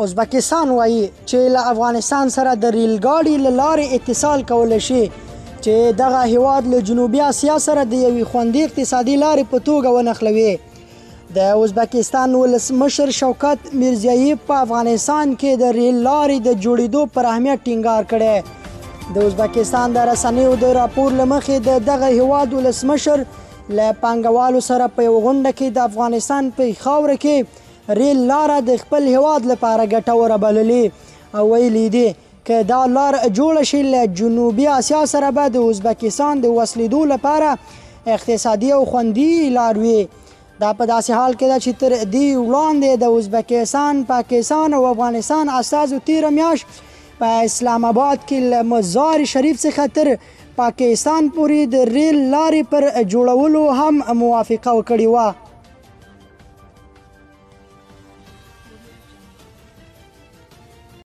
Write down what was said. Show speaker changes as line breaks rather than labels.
ازبکستان وایي چې له افغانستان سره د ریل ګاډي له لارې اتصال کولی شي چې دغه هیواد له جنوبي اسیا سره د یوې خوندي اقتصادي لارې په توګه ونښلوي. د ازبکستان ولسمشر شوکت میرضیایف په افغانستان کې د ریل لارې د جوړېدو پر اهمیت ټینګار کړی. د ازبکستان د رسنیو د راپور له مخې، د دغه هیواد ولسمشر له پانګوالو سره په یوه غونډه کې د افغانستان په خاوره کې ریل لاره د خپل هیواد لپاره ګټوره بللې او ویلي دي، که دا لار جوړه شي، له جنوبي اسیا سره به د ازبکستان د وصلېدو لپاره اقتصادي او خوندي لار وي. دا په داسې حال کې ده چې تر دې وړاندې د ازبکستان، پاکستان او افغانستان استازو تیره میاشت په اسلام آباد کې له مزار شریف څخه تر پاکستان پورې د ریل لارې پر جوړولو هم موافقه وکړې وه.